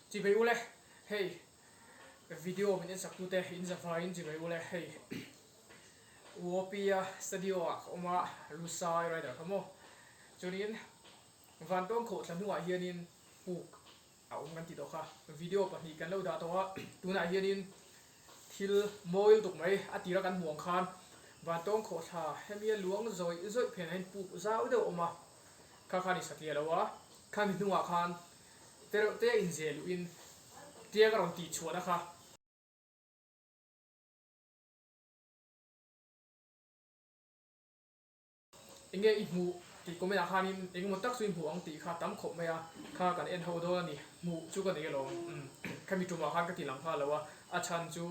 Chibai ule hei video min en sak tute in zavaiin chibai ule hei Uopia studio ah ka awm a Lusai rider kha maw chuanin Vantawng khawhthla hnuah hianin puk a awm kan ti tawh kha video pahnih kan lo dah tawh a tunah hianin thil mawi lutuk mai a tira kan hmuh ang khan Vantawng khawhthla hemi a luang zawih zawih phenah hian puk zau deuh a awm a kha khan i satliah lo a khami hnungah khan te reuh te inzeh luhin tiang a rawn tih chhuahna kha. Enge i hmuh tih comment ah khanin engemaw tak chu i hmuh ang tih kha tam khawp mai a, kha kan en ho dawn a ni, hmuh chu ka nei alawm, umm khami tumah khan ka ti lang nghal lo a, a chhan chu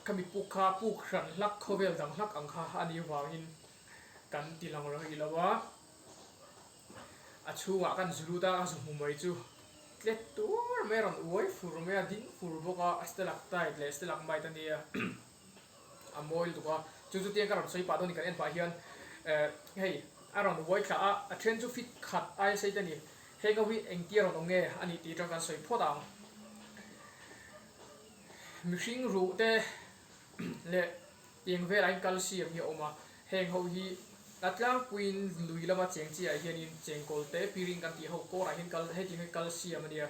khami puk kha puk hran hlak khawvel dang hlak ang kha a nih vangin kan ti lang rih lo a, a chhungah kan zu lut a, a zu hmu mai chu tlet tur mai a rawn uai fur mai a, ding fur bawk a, a stalactite leh stalagmite a nia. a mawi lutuk a, chu chu tiang ka rawn sawi pah dawn ni kan en pah hian eh hei a rawn uai thla a, a then chu fit khat aia sei te a ni, heng ho hi engtia rawn awm nge a nih tih atang kan sawi phawt ang. Mihring ruh te leh tiang velah hian calcium hi a awm a, heng ho hi a tlangpuiin lui lama cheng chi ah hianin chengkawl te piring kan tih ho kawrah hian kal hetiang hi calcium a nia.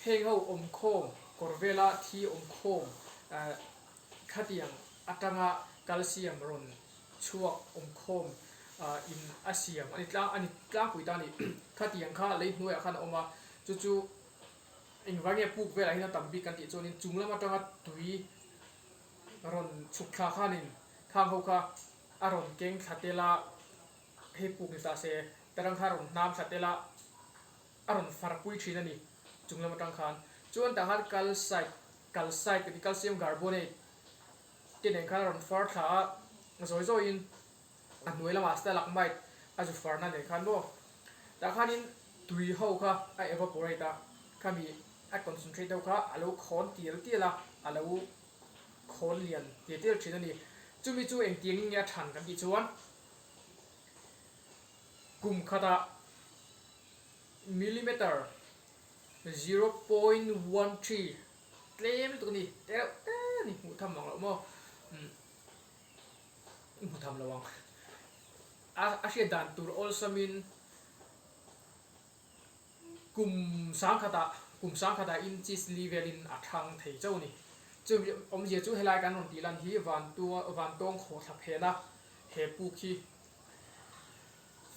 Heng ho awmkhawm kawr vela thi awmkhawm khatiang atanga calcium rawn chhuak awmkhawm in a siam a ni tlang a ni tlangpui ta a ni. Khatiang kha lei hnuaiah khan a awm a, chu chu engvai nge puk velah hian a tam bik kan tih chuanin chung lam atanga tui rawn chhuk thla khanin khang ho kha a rawn keng thla tel a, hei puk ni ta se tarang kha a rawn hnam thla tel a. A rawn farpui thin a ni chung lam atang khan. Chuan tah khan calcite, calcite ka ti, calcium carbonate te nen khan a rawn far thla a, zawi zawiin a hnuai lamah stalagmite a zu farna nen khan maw. Tah khanin tui ho kha a evaporate a, khami a concentrate ho kha a lo khawn tial tial a, a lo khawn lian tial tial thin a ni. Chumi chu engtiangin nge a than kan tih chuan kum khatah Millimeter 0.13 tlem lutuk a ni, te reuh te a ni, hmuh tham ang loh maw? Umm hmu tham lo ang. A a hriat dan tur awlsamin kum sangkhatah kum sangkhatah inches li velin a thang thei chauh a ni. Chumi awmzia chu helai kan rawn tih lan hi vantua vantawng khawhthla phena he puk hi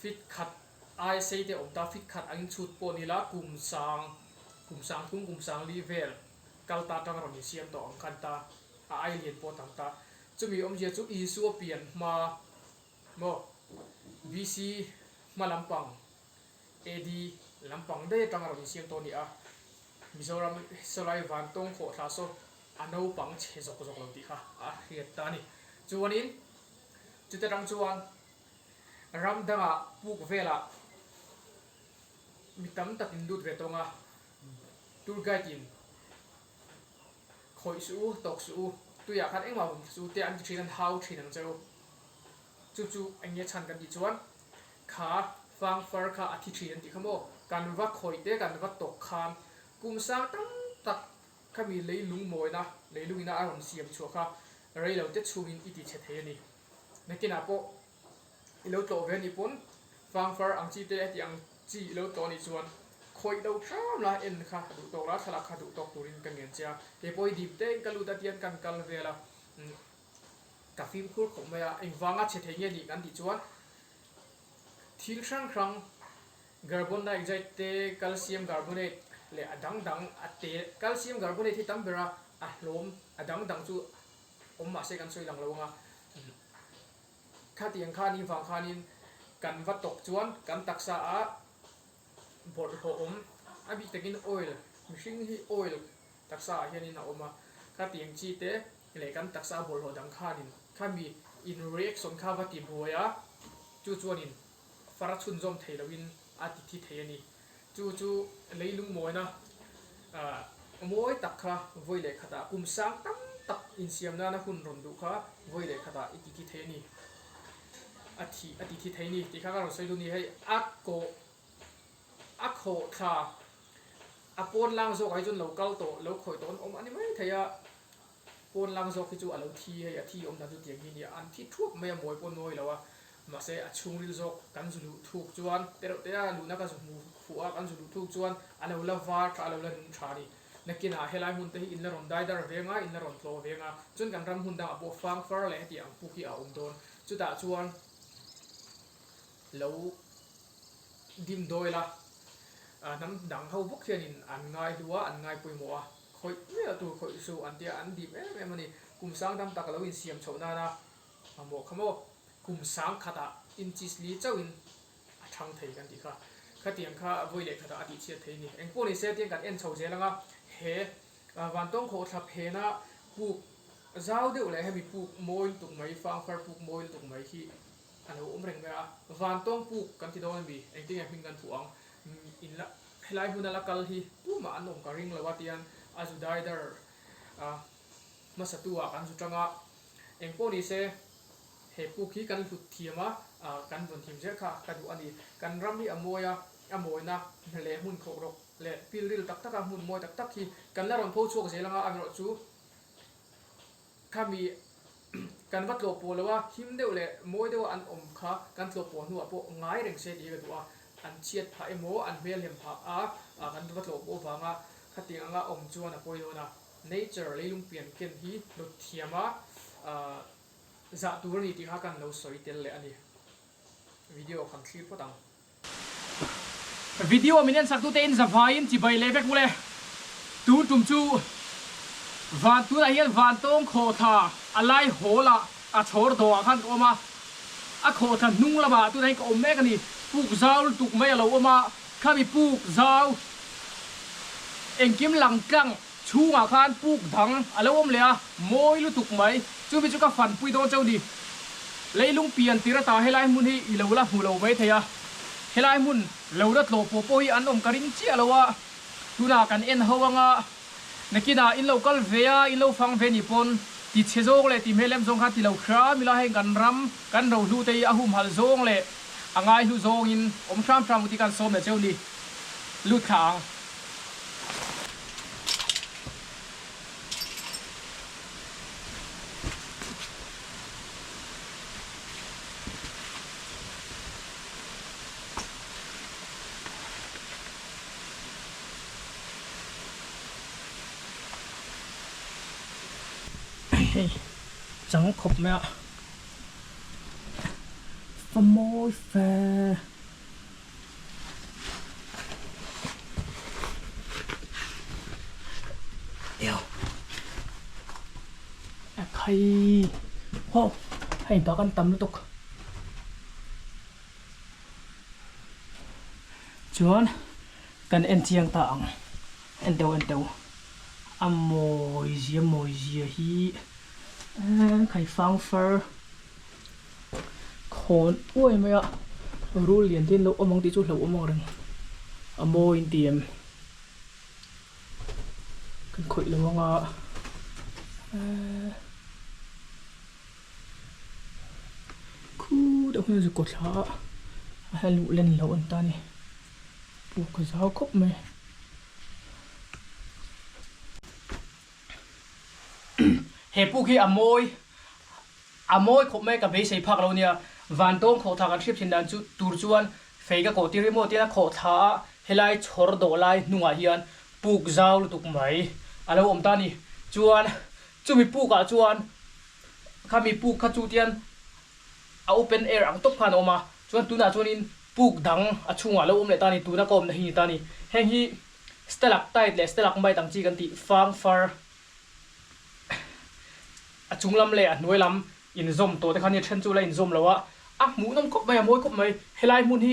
Fit khat ai sei te awm ta, fit khat angin chhut pawh ni la, kum sang, kum sang thum, kum sang li vel kal ta atang rawn insiam tawh ang khan ta, a ai lian pawh tam ta. Chumi awmzia chu Isua pian hma maw BC hma lampang, AD lampang daih atang rawn insiam tawh a ni a. Mizoram sawlai vantawng khawhthla saw a naupang chhe zawk zawk lo tih kha a hriat ta a ni. Chuanin chute tang chuan Ram dangah puk velah mi tam tak in lut ve tawng a, tour guide in khawih suh u, tawk suh u, tuiah khan engmah vawm thla suh u te an ti thin, an hau thin ang che u. Chu chu eng nge chhan kan tih chuan kha fangfar kha a thi thin an tih kha maw, kan va khawih te kan va tawk khan kum sang tam tak khami leilung mawina, leilung ina a rawn siam chhuah kha reilo te chhungin i ti chhe thei a ni. Nakinah pawh i lo tlawh ve anih pawn fangfar ang chi te heti ang chi i lo tlawh anih chuan khawih lo hram la en kha duh tawk la thlalak kha duh tawk turin ka ngen che a, keipawh hi dip te in ka lut a tian kan kal vel a, ka fimkhur khawp mai a, engvanga chhe thei nge nih kan tih chuan thil hrang hrang carbon dioxide te calcium carbonate leh a dang dang a te calcium carbonate hi tam ber a a hlawm a dang dang chu awm mah se kan sawi lang lo ang a, khatiang khanin vang khanin kan va tawk chuan kan taksa ah bawlhhlawh awm a bik takin oil mihring hi oil taksa ah hianin a awm a, khatiang chi te leh kan taksa a bawlhhlawh dang khanin khami in reaction kha va ti buai a, chu chuanin far a chhunzawm thei loin a ti thi thei a ni. Chu chu leilung mawina mawi tak kha vawi leh khatah kum sang tam tak insiam nana hun rawn duh kha vawi leh khatah i ti thi thei a ni. A thih a ti thi thei a ni tih kha ka rawn sawi duh a ni. Hei a kawh a khawh thla. A pawn lang zawkah hi chuan lo kal tawh, lo khawih tawh an awm a ni mai thei a. Pawn lang zawk hi chu a lo thi hei, a thi awm dan chu tiang hi nia, an thi thuak mai a, mawi pawh nawi lo a. Mahse a chhungril zawk kan zu luh thuk chuan tereuh te a luhna ka zu hmu fuh a, kan zu luh thuk chuan a lo la var tha, a lo la nung tha a ni. Nakinah helai hmun te hi in la rawn dai dar veng a, in la rawn tlaw veng a, chuan kan ram hmun dangah pawh fang far leh heti ang puk hi a awm dawn. Chutah chuan lo dim dawi la, hnam dang ho bawk hianin an ngai hlu a, an ngai pawimawh a, khawih miah tur khawih suh an tia an dim em em a ni. Kum sang tam tak a lo insiam chhoh nana mamawh kha maw? Kum sang khatah inches li chauhin a thang thei kan tih kha. Khatiang kha vawi leh khatah a tihchhiat thei a ni. Eng pawh ni se tiang kan en chho zel anga he Vantawng khawhthla phena puk zau deuh leh hemi puk mawi lutuk mai, fangfar puk mawi lutuk mai hi a lo awm reng mai a. Vantawng puk kan ti dawn a mi? Engtin nge hming kan phuh ang? In la helai hmuna la kal hi tumah an awm ka ring lo a tian a zu daidar hmasa tu ah kan zu tang a. Eng pawh ni se he puk hi kan hlut thiam a, kan vawn thiam zel kha ka duh a ni. Kan ram hi a mawi a, a mawina leh hmun khawk rawk leh pilril tak taka hmun mawi tak tak hi kan la rawn pho chhuak zel anga amaherawh chu khami kan va tlawh pawh lo a, him deuh leh mawi deuha an awm kha kan tlawh pawh hnuah pawh ngai reng se tih hi ka duh a, an chhiat phah emaw an hmelhem phah a, kan va tlawh pawh avanga khatiang anga awm chuan a pawi dawn a, nature leilung pian ken hi hlut thiam a zah tur a ni tih kha kan lo sawi tel leh a ni. Video kan thlir phawt ang. Video min en sak tute in zavaiin chibai leh vek mawle. Tun tum chu van tunah hian Vantawng khawhthla a lai hawl ah a chhawr dawh ah khan ka awm a, a khawhthla hnung lamah tunah hian ka awm mek a ni. Puk zau lutuk mai a lo awm a, khami puk zau engkim lang tlang chhungah khan puk dang a lo awm leh a, mawi lutuk mai. Chumi chu ka fanpui dawn chauh ni. Leilung pian tir ata helai hmun hi i lo la hmu lo mai thei a, helai hmun lo la tlawh pawh pawh hi an awm ka ring chiah lo a, tunah kan en ho anga nakinah in lo kal ve a, in lo fang ve nih pawn ti chhe zawng leh ti hmel em zawng khan ti lo hram ila heng kan ram kan rohlu te hi a humhalh zawng leh a ngaihlu zawngin awm hram hram u tih kan sawm leh cheu ni lut thla ang. Hei chang khawp mai a fa mawi fe. A khai wow hei bak an tam lutuk chuan kan en chiang ta ang en teuh en teuh a mawi zia mawi zia hi khai fang far. Khawn uai mai a, rul lian te an lo awm ang tih chu hlauhawm ang reng a mawi in ti em? Kan khawih lo ang a eee khu deuh hian zu kaw thla a a hian luh len loh an ta a ni puk a zau khawp mai. He puk hi a mawi A mawi khawp mai ka beisei phak lo nia. Vantawng khawhthla kan hriat thin dan chu tur chuan fei ka kawh tir emaw tiin a khawhthla a helai chhawr dawh lai hnungah hian puk zau lutuk mai a lo awm ta a ni. Chuan chumi puk ah chuan khami puk kha chu tian a open air ang tawp khan a awm a, chuan tunah chuanin puk dang a chhungah a lo awm leh ta a ni, tuna ka awmna hi a ni ta a ni. Heng hi stalactite leh stalagmite ang chi kan tih fang far A chung lam leh a hnuai lam inzawm tawh te kha nia then chu la inzawm lo a, a hmuhnawm khawp mai, a mawi khawp mai. Helai hmun hi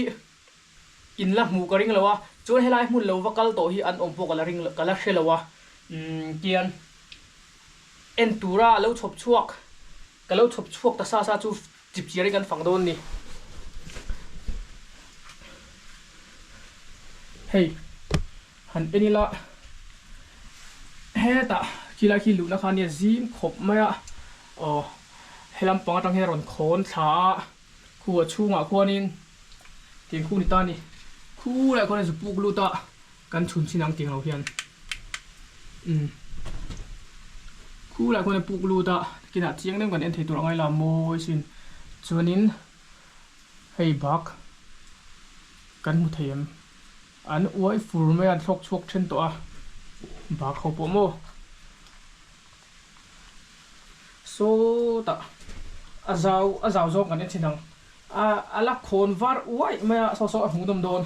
in la hmuh ka ring lo a, chuan helai hmun lo va kal tawh hi an awm pawh ka la ring ka la hre lo a, umm tian en tura a lo chhawp chhuak, ka lo chhawp chhuak ta sa sa chu chipchiar hi kan fang dawn ni. Hei. Han en ila hetah khilai khi luhna kha nia zim khawp mai a aw helam pang atang hian a rawn khawn thla a khu a chhungah khuanin tiang khu ni ta a ni khu lai khuan a zu puk lut a. Kan chhun chin ang tiang lo hian umm khulai khuan a puk lut a kinah chiang deuh kan en thei tur a ngai la mawi sin chuanin hei bak kan hmu thei em an uai fur mai a an thlawk chhuak then tawh a bak ho pawh maw sawtah a zau a zau zawng kan en thin ang a a la khawn var uaih mai a saw saw a hmuh nawm dawn.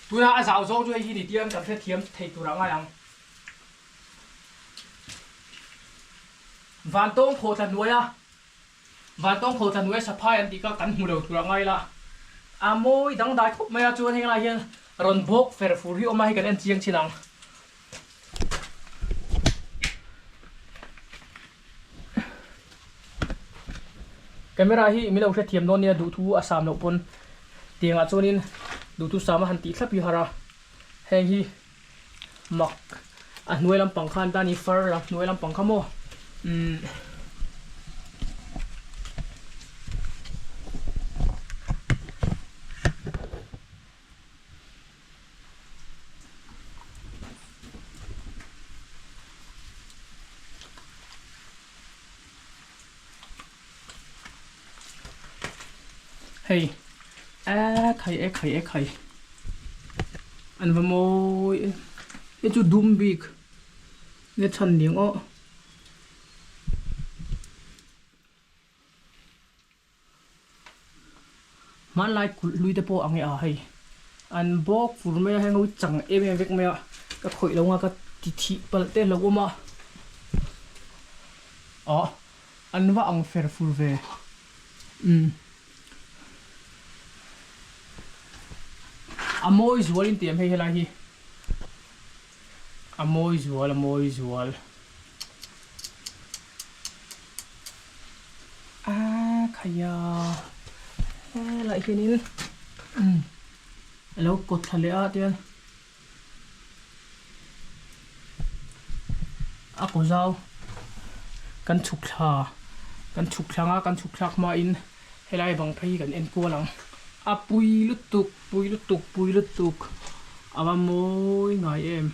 Tuna a zau zawng chu hei hi ni tiang kan hrethiam thei tur a ngai ang. Vantawng khawhthla hnuaia Vantawng khawhthla hnuaia saphai an tih kha kan hmu lo tur a ngai la. A mawi dangdai khawp mai a, chuan heng lai hian rawn bawk fer fur hi awm a, hei kan en chiang chin ang. Camera hi min lo hrethiam dawn nia duhthu a sam loh pawn tiangah chuanin duhthu sam a han tih thlap hi har a, heng hi mak a hnuai lampang khan ta ni far lam hnuai lampang kha maw umm. Hei e khai e khai e khai an va mawi e hei chu dum bik nge chhan niang aw. Hmanlai kulh hlui te pawh ang e a hei an bawk fur mai a heng ho hi chang em em vek mai a ka khawih lo nga ka ti thih palh te hlauh awm a ah an va ang fer fur ve umm a mawi zual in tiam hei helai hi a mawi zual a mawi zual. A khaia helaiah hianin umm a lo kawt thla leh a tian a kaw zau kan chhuk thla kan chhuk thla anga kan chhuk thlak hmain helai bang phei hi kan en kual ang a pui lutuk pui lutuk pui lutuk a va mawi ngai em.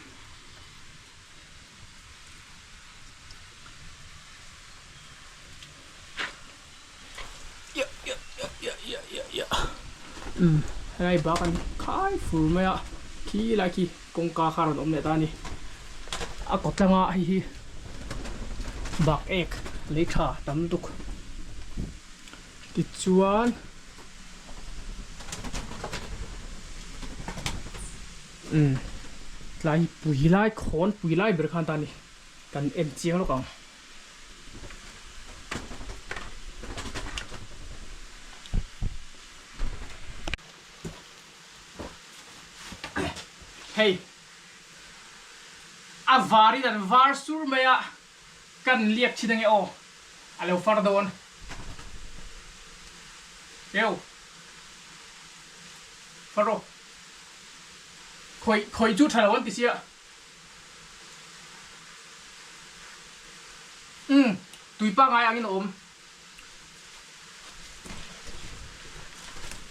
Umm helai bak an khai fur mai a khi lai khi kawngka kha a rawn awm leh ta a ni a kawt tlanga hei hi bak ek lei tha tam lutuk tichuan Umm tlai hi pui lai khawn pui lai ber khan ta ni kan en chiang lawk ang. Hei a varin an var sur mai a kan liak thin ange aw a lo far dawn eu far rawh. Khawih khawih chu tha lo an ti sia. Umm tui pangai angin a awm.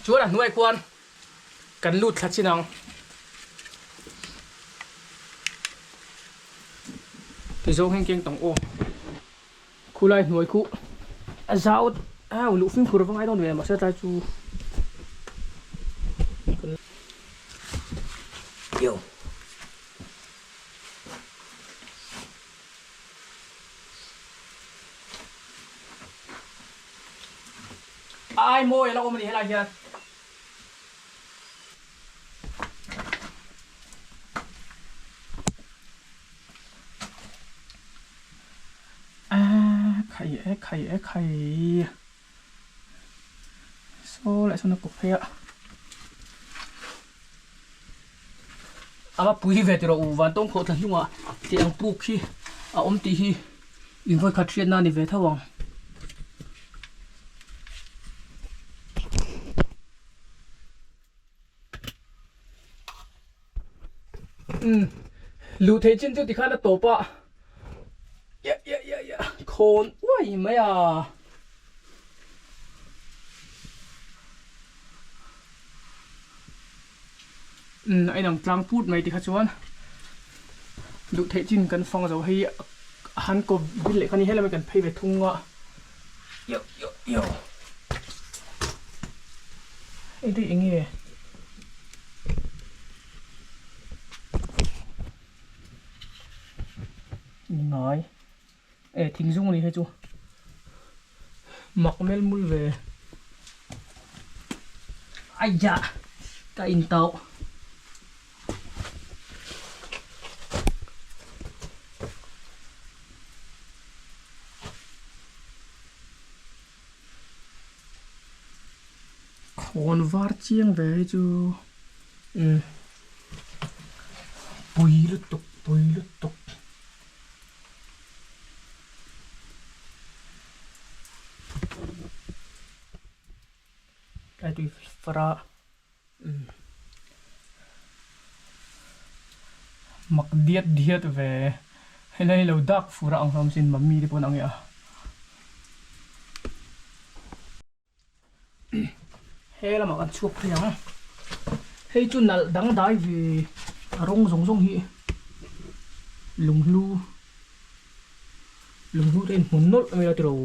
Chuan a hnuai khuan kan lut thla chin ang. Ti zawng hian keng tawng aw. Khulai hnuai khu a zau a luh fimkhur va ngai dawn ve mahse tlai chu yo a ai mawi a la awm a ni helai hian. A khai e khai e khai saw leh sawn a kawp phei a a va pui ve tiraw u van tawng khawh thla hnungah tih ang puk hi a awm tih hi in vawikhat hriatna a ni ve tho ang. Umm. Luh theih chin chu tikhan a tawp a ia ia ia ia khawn uai mai a. Umm a inang tlang put mai tikha chuan duh theih chin kan fang zo hei han kawp bil leh kha ni helama kan phei ve thung a ioh ioh ioh hei te eng nge ni ngai e thing zung a ni hei chu mak mel mul ve aia ka in tauh. Khawn var chiang ve hi chu umm pui lutuk pui lutuk. Tlai tui far a umm mak diat diat ve helai lo dak fur a ang hlawm sin mummy te pawh an ang e a. He lamah kan chhuak phei ang hei chu nalh dangdai ve a rawng zawng zawng hi lunghlu lunghlu te inhmun nawlh mai a tiraw.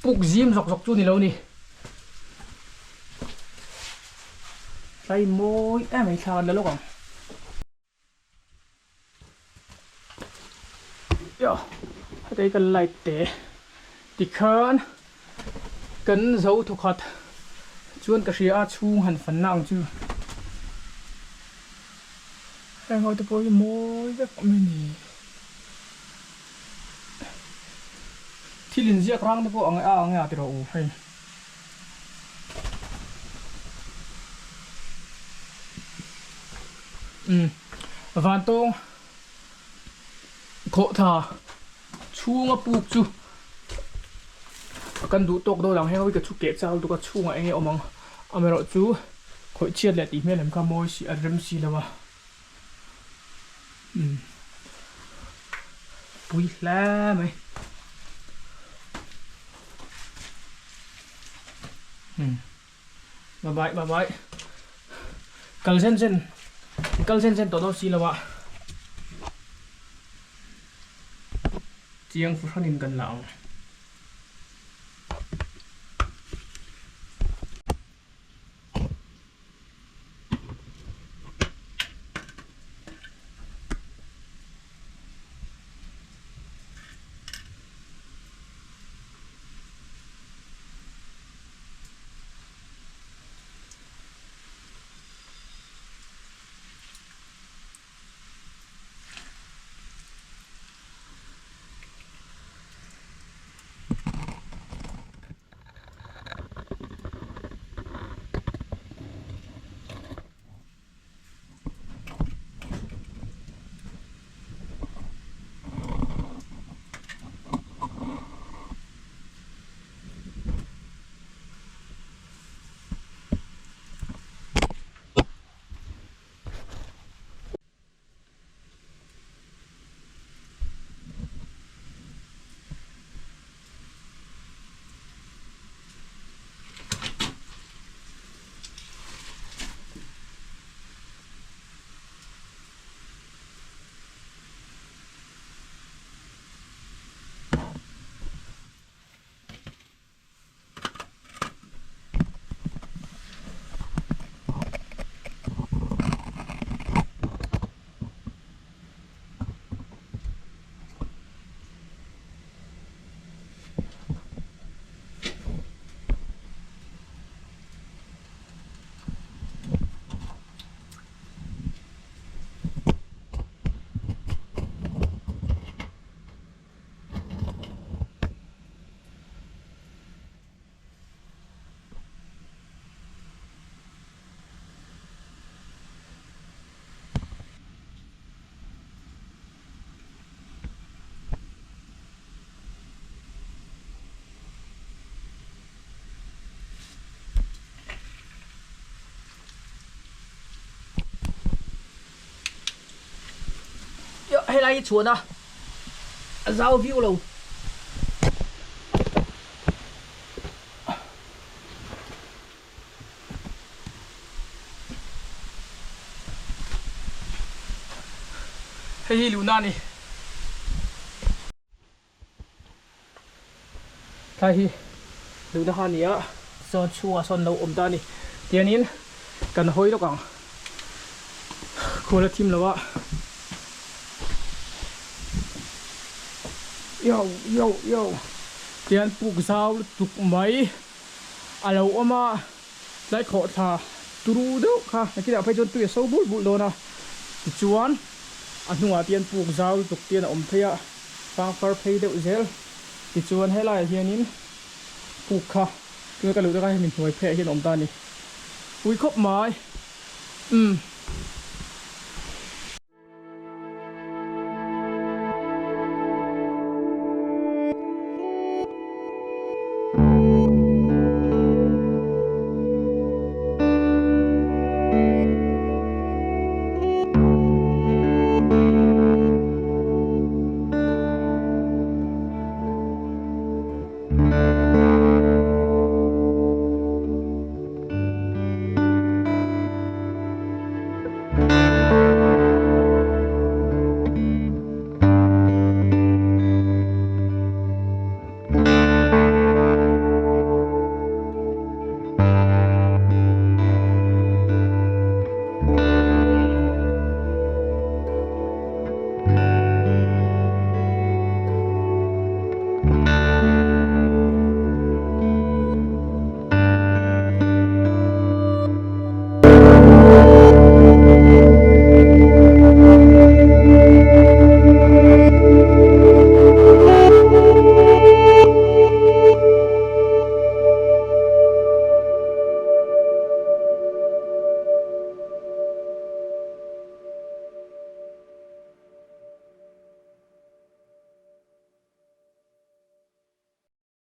Puk zim zawk zawk chu ni lo ni. Tlai mawi em mai thla kan la lawk ang. Heta hi kan light te tikhan kan zo thawkhat chuan ka hria a chhung han fan na ang chu heng ho te pawh hi mawi vek awm a ni thil inziak rang te pawh ang a ang e a ti rawh u hei. Umm vantawng khawhthla chhunga puk chu kan duh tawk dawn ang heng hi ka chhuk keh chak lutuk a chhungah eng nge awm ang amaherawh chu khawih chhiat leh tih hmel em kha mawi si a rem si lo a umm pui hle mai umm. Bye bye bye bye kal zen zen kal zen zen tawh dawn si lo a chiang fu hranin kan la ang. Helai hi chhuahna a zau viau lo. Hei hi luhna a ni. Tlai hi luhna kha a ni a, sawn chhungah sawn lo awm ta a ni. Tianin kan hawi lawk ang. Khual a thim lo a. Yo yo yo tian puk zau lutuk mai a lo awm a. Tlai khawhthla turu deuh kha nakinah phei chuan tui a so bul bul dawn a. Tichuan a hnungah te hian puk zau lutuk te hian a awm phei a. Fangfar phei deuh zel tichuan helaiah hianin puk kha tuna ka luh takah hian hemi hnuai pheiah hian a awm ta a ni. Pui khawp mai. Umm.